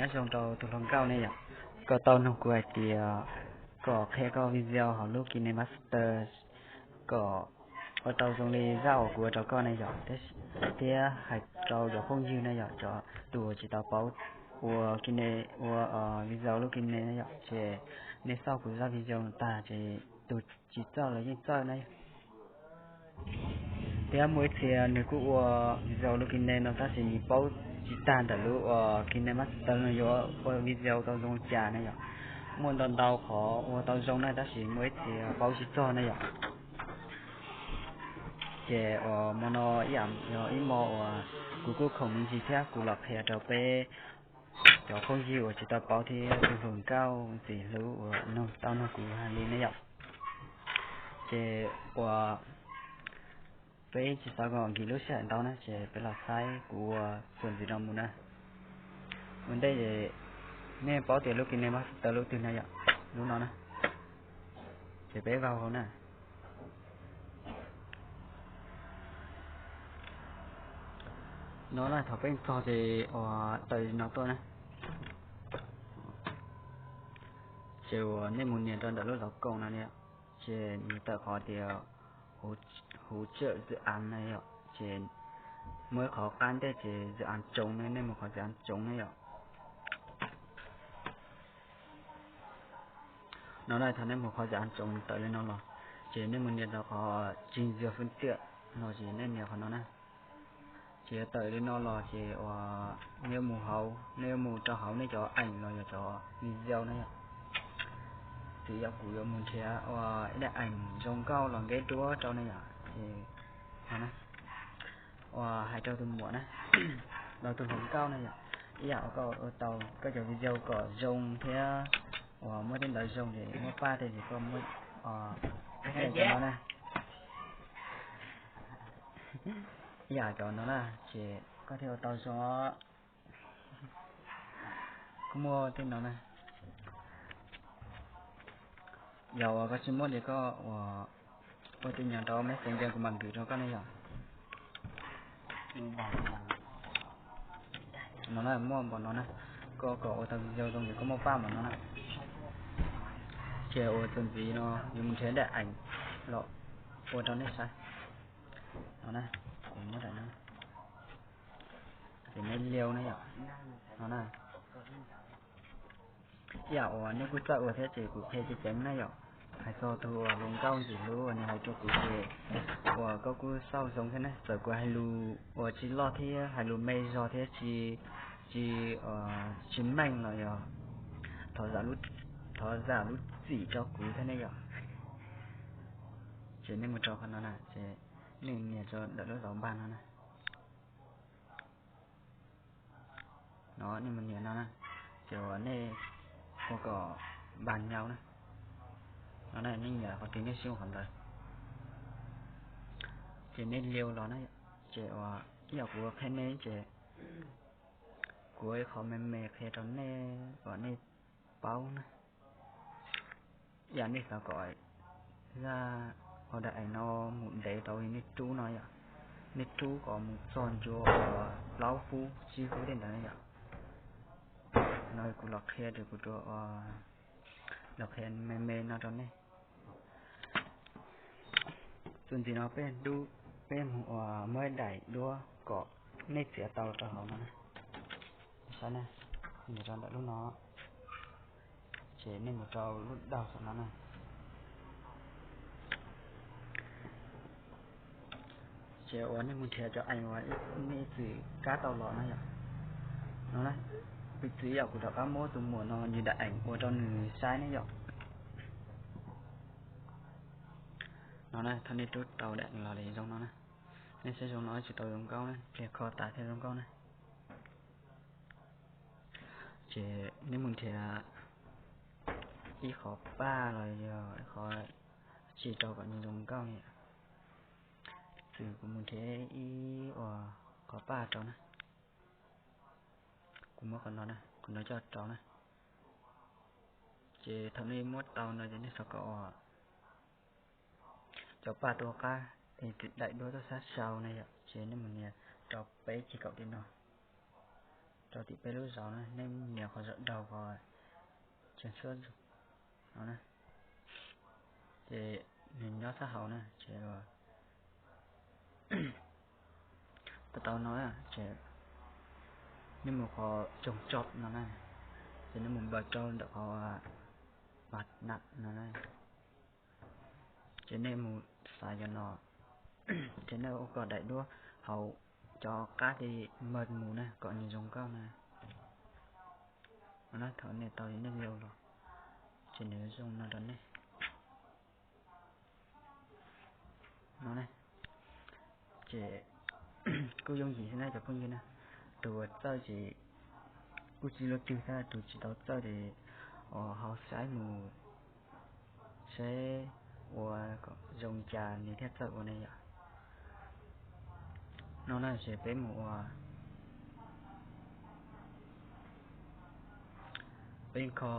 Nyob zoo rau tus hluas nkauj ne yom, koj tau nug kuv hais tias kom qhia koj video hauv lub KineMaster kom ua tau zoo li zaj uas kuv ua rau koj ne yom, thiab hais rau cov phooj ywg ne yom, cov tus uas tsis tau paub ua Kine, ua video lub Kine ne yom, ces nej xauj kuv zaj video no tag ces tus tsis txawj los yeej txawj na. Thiab muaj ib txhia nws kuj ua video lub Kine no tab sis nws paub tsis tag ntawm lub uas KineMaster no yuav ua video tau zoo li cas na yom. Muaj ntau ntau qhov ua tau zoo na tab sis muaj ib txhia paub tsis txog na yom. Ces uas mo no ib yam yog ib mo uas kuv kuj khoom me ntsis thiab kuv los qhia rau peb cov phooj ywg uas tsis tau paub thiab tus hluas nkauj ntxim hlub uas nug tau nug kuv hais li ne yom. Ces uas peb tsis xav kom nkim lub sij hawm ntau na ces peb los saib kuv ua txuas ntxiv no mus na. Ua ntej es nej paub tias lub KineMaster lub twg na yom, lub no na. Ces peb vau hauv na. No na thaum peb txog ces uas tawm no tuaj na. Ces uas nej mus nias rau ntawm lub zov koom no na, ces nws tawm qhov tias hỗ trợ dự án na yom, ces muaj ib qhov qab ntej ces dự án trống ne, nej mus qhov dự án trống na yom. No na thaum nej mus qhov dự án trống tawm li no los, ces nej mus nias rau qhov trình duyệt phương tiện no ces nej nias qhov no na. Ces tawm li no los ces uas nej yuav mus hauv, nej yuav mus rau hauv nej cov ảnh los yog cov video na yom. Ces yog kuv yuav mus nrhiav uas ib daim ảnh zoo nkauj los nkeb duab rau na yom. Ces uas hais rau tus muam na, los tus hluas nkauj na yom, ib yam uas koj ua tau koj cov video kom zoo thiab uas muab tej ntawd zoo ces muab paj tej ces koj muab cov no na. Ib yam cov no na ces koj thiaj ua tau zoo. Kuj muaj tej no na. Yog uas koj tsis muaj ces koj uas ua tin nhắn rau Messenger kuv mam nkwm rau koj ne yom. No na, muaj npaum no na, koj kom ua tau video zoo ces koj muaj paj npaum no na. Ces uas txuas ntxiv no yuav mus nrhiav daim ảnh los ua rau nej saib. No na, kuv muab daim no, ces nej liu na yom. No na, ib yam uas nej kuj txawj ua thiab ces kuv qhia ceev ceev na yom. Hais txog tus uas hluas nkauj ntxim hlub uas nws hais rau kuv ces uas koj kuj xauj zoo thiab ne, txawm kuv hais lus uas tsis loj thiab hais lus me zog thiab tsis, tsis, tsis meej los yog thov zam lub txim rau kuv thiab ne yom. Ces nej mus rau qhov no na, ces nej nias rau ntawm lub zov npag no na. No nej mus nias no na, ces uas nej ua kom npag nyau na. No na, nej nias qhov twg nej sib ua qhov ntawd. Ces nej liu los na, ces uas ib yam kuv ua qhia nej ces kuv ua ib qho me me qhia rau nej kom nej paub na. Ib yam nej xav kom zaj, qhov daim ảnh no mus ntev tau li nej rub no yom, nej rub kom mus txog ncua uas plaub fub tsib fub tej ntawd na yom. No kuv los qhia, kuv rua los qhia me me no rau nej. Txuas ntxiv no peb, peb mus uas muab ib daim duab kom nej txiav tau rau hauv no na. Saib na, nias rau ntawm lub no, ces nej mus rau lub daug saum no na. Ces uas nej mus nrhiav cov ảnh uas nej txwm kab tau los na yom. No na, piv txwv yom, kuv rov qab muab tus muam no nws daim ảnh ua rau nws saib ne yom. No na, thaum nej rub tau daim los li zoo no na, nej saib zoo no tsis tau zoo nkauj na, pliag kho tas thiaj zoo nkauj na. Ces nej mus nrhiav ib qhov paj los yog ib qhov tsis rau kom nws zoo nkauj na. Txwm kuv mus nrhiav ib uas qhov paj rau na. Kuv muab qhov no na, qhov no coj rau na. Ces thaum nej muab tau no ces nej xav kom uas cov paj tuaj qab, daim duab tuaj sab sau na yom, ces nej mus nias rau peb ceg kaum tim no. rau tim peb lub zos na, nej nias qhov zaum daug qhov tseem xub no na, ces nws nyob sab hauv na, ces tau tau no, ces nej mus qhov tsoog tso no na, ces nej mus npaws rau ntawm qhov mas nam no na, ces nej mus xaiv cov no, ces nej ua kom daim duab hauv cov qab ti maj mus na kom nws zoo nkauj na. Thaum nej tau nej los, ces nws zoo no rau nej no na. Ces kuj yooj yim xwb na cov phooj ywg na. Tus uas txawj ces kuj tsis luaj twg, tab tus tsis tau txawj ces ho saib mus seb ua zoo li cas nws thiaj txawj ua ne yom. No na ces peb mus ua, peb kho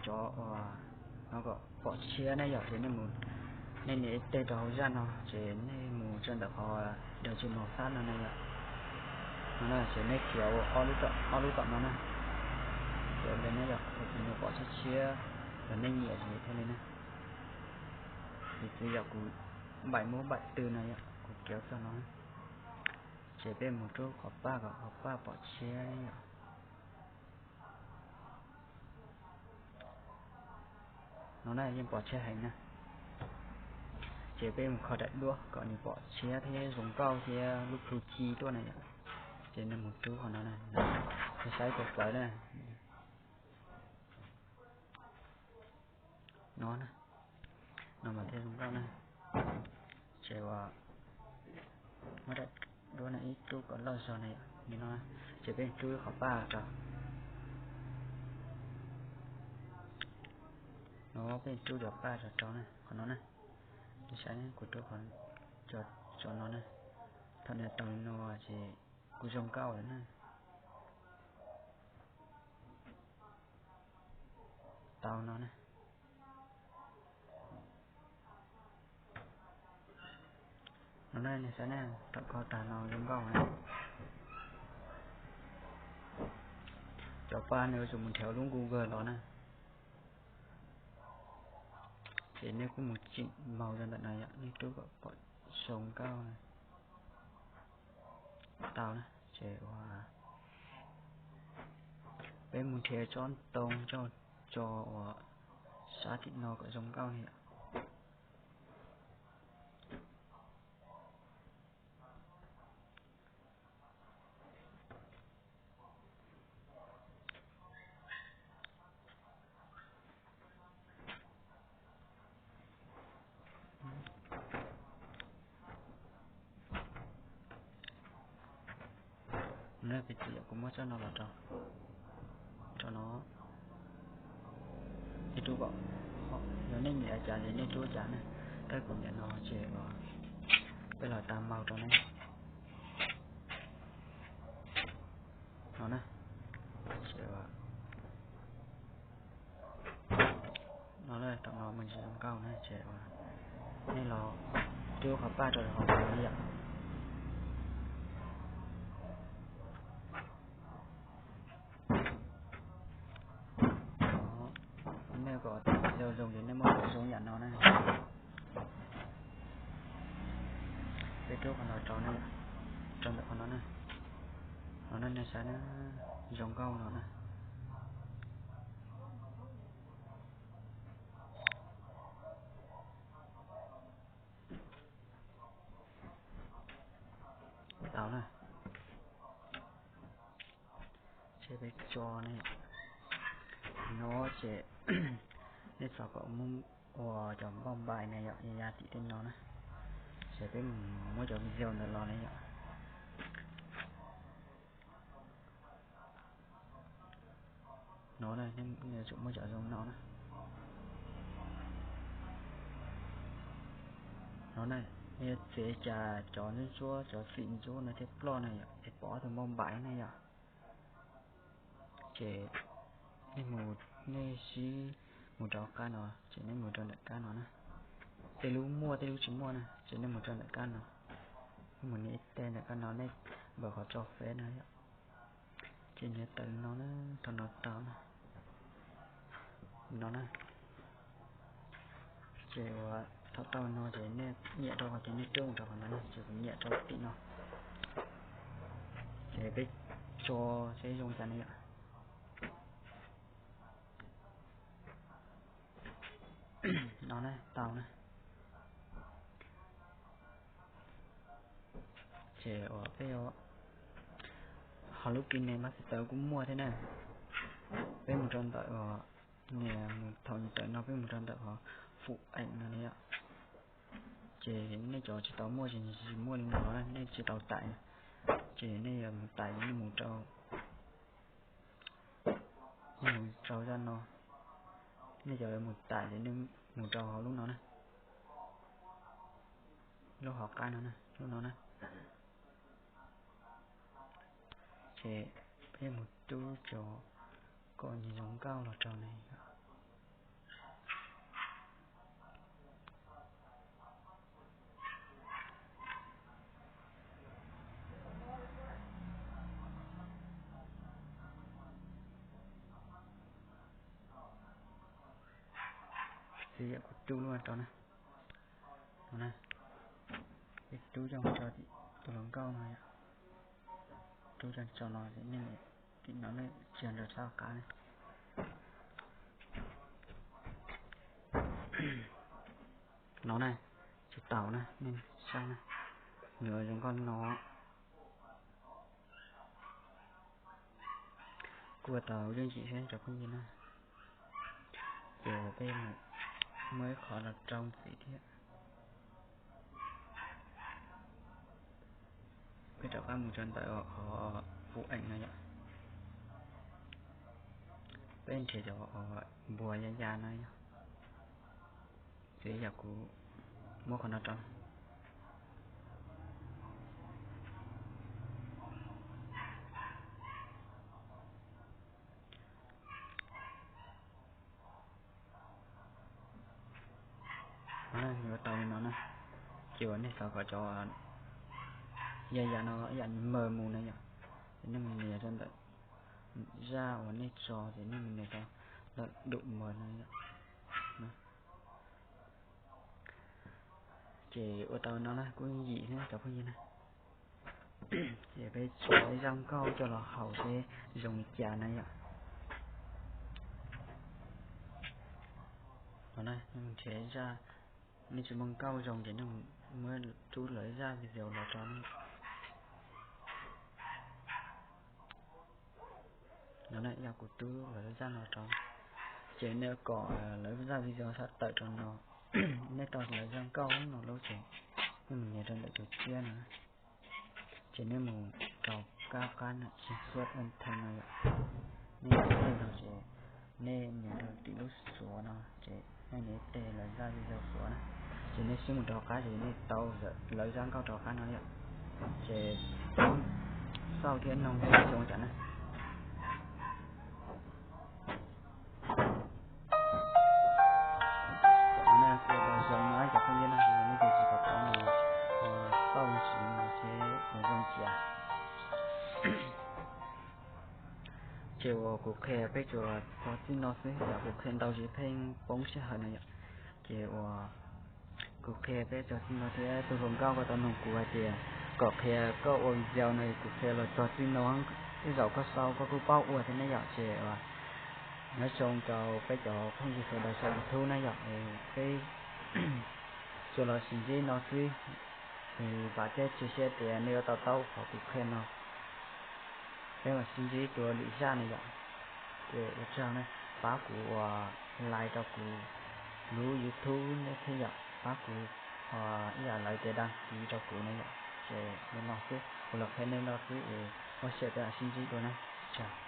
cov uas no kom pom tshiab ne yom, ces nej mus, nej nias ib teg rau hauv zaj no, ces nej mus tso ntawm qhov dawm tsis mus xab no na yom. No na ces nej khiav ua ob lub tom no na, khiav ua ntawd ne yom, ces nws pom tshiab tshiab los nej nyiam ces thiaj li na. Piv txwv yog kuv npaim mub npaim tw no yom, kuv khiav txog no, ces peb mus rub qhov paj kom qhov paj pom tshiab yom. No na yeej pom tshiab heev na. Ces peb mus kho daim duab kom nws pom tshiab thiab zoo nkauj thiab lub plhu ci tuaj na yom. Ces nej mus rub qhov no na, nej saib tau kawg na. No na, no mas thiaj zoo nkauj na. Ces uas muab daim duab no ib rub kom loj zog na yom, li no, ces peb rub qhov paj rau. No peb rub cov paj rau rau na, qhov no na. Nej saib kuv rub qhov, cov no na, thaum nws tau li no ces kuj zoo nkauj lawm na. Tau no na. No na nej saib na, thaum kho tag no zoo nkauj na. Cov paj no yuav tsum mus nrhiav lub Google los na. Ces nej kuj mus tsim maus rau ntawm no yom, nej rub kom pom zoo nkauj. Tau na, ces uas peb mus nrhiav tsob ntoo coj tso uas sab tim no kom zoo nkauj na yom. Peb tsis yog kuv muab tsob no los rau, rau no, nej rub kom, yog nej nyiam cas ces nej rub cas ne, tab kuv nyiam no ces peb los tag maus rau ne. No na, no na, thaum no mas tsis zoo nkauj na ces nej los rub qhov paj rau hauv no yom. Nej kom zoo zoo ces nej muab zoo yam no na. Peb rub qhov no rau na, rau ntawm qhov no na. No na nej saib na, zoo nkauj no na. Tau na. Ces peb tso ne, no ces nej xav kom muab ua cov npauj npais ne yom, ya tim tej no na. Ces peb mus muab cov video ntawd los ne yom. No na, nej yuav tsum muab cov zoo no na. No na, nej yuav txiav cas cov ntsuab ntsuab, cov xim ntsuab no thiaj ploj na yom, es pom ob tug npauj npais na yom. Ces nej mus, nej sib mus rau qab no, ces nej mus rau ntawm kab no na. Tej lub muaj tej lub tsis muaj na, ces nej mus rau ntawm kab no. Nej mus nias ib teg ntawm kab no, nej npawm qhov tso feb no yom. Ces nws tawm no na, thaum no tau na, no na. Ces uas thaum tau no ces nej nyiam rau qhov ces nej rub mus rau qhov no na, ces kuv nyiam rau tim no. Ces peb tso seb zoo cas na yom. No na, tau na. Ces uas peb ho lub KineMaster kuj muaj thiab na. Peb mus rau ntawm uas, nias mus thaum nws tawm no peb mus rau ntawm qhov fum eem no na yom. Ces nej cov tsis tau muaj ces nws tsis muaj li no na, nej tsis tau tải. Ces nej yuav mus tải ces nej mus rau, nej mus rau zaj no. Nej cov yuav mus tải ces nej mus rau hauv lub no na, lub hauv qab no na, lub no na. Ces peb mus rub cov kom nws zoo nkauj los rau ne. Ces yam kuv rub lub no rau na, no na, peb rub coj mus rau tim tus hluas nkauj no yom. Rub coj tso no ces nej mus tim no, nej tsis nrog sab qab ne. No na, tsis tau na, nej saib na, nws zoo nkauj no. Kuj ua tau yooj yim thiab cov phooj ywg na. Ces peb mus muaj ib qhov los rau ntxiv thiab. Peb rov qab mus rau ntawm qhov fum eem no yom. Peb nrhiav cov npuas ya ya no yom. Ces yam kuv muab qhov no rau. Yuav tau li no na. Ces uas nej xav kom cov ya ya no yam nws mờ mus na yom, ces nej mus nias rau ntawm zaj uas nej tso ces nej mus nias rau ntawm độ mờ no yom. Ces ua tau no na, kuj yim thiab cov phooj ywg na. Ces peb tso ib zaj nkauj coj los haus seb zoo li cas na yom. No na, nej mus nrhiav zaj, nej tsis muaj nkauj zoo ces nej muab rub lawv zaj video los rau nej. No na, yog kuv rub lawv zaj no rau, ces nej kom lawv zaj video txhob tawm rau no. Nej tau lawv zaj nkauj no lub ces nej mus nias rau ntawm tus tsiab no, ces nej mus rau kab qab no, xwb ua theej no yom. Nej ua theej no ces nej nias rau tim lub suav no ces nej nias tes lawv zaj video suav na, ces nej swb mus rau qab ces nej tau lawv zaj nkauj rau qab no yom. Ces xauj thiab noog seb zoo cas na. Kuv ua tau zoo no cov phooj ywg na, nej tus tsis tau paub no ho xauj ntsis no seb puas zoo cas. Ces uas kuv qhia peb tsuas txog txij no xwb, yog kuv qhia ntau ces pheej poob sij hawm no yom. Ces uas kuv qhia peb txog txij no thiab, tus hluas nkauj koj tau nug kuv hais tias kom qhia koj ua video no, kuv qhia los txog txij no. Tej zaum koj sau koj kuj paub ua thiab ne yom. Ces uas nyob zoo rau peb cov phooj ywg sawv daws saum YouTube na yom, peb tsuas los sib ntsib no xwb. Vam thiab cia siab tias nej yuav to taub qhov kuv qhia no. Peb mam sib ntsib dua lwm zaj na yom. Ces ua tsaug na, pab kuv ua like rau kuv lub YouTube thiab yom, pab kuv ib yam lawv tias đăng ký rau kuv na yom. Ces li no xwb, kuv los qhia nej no xwb es ua siab peb mam sib ntsib dua na. Tsaug.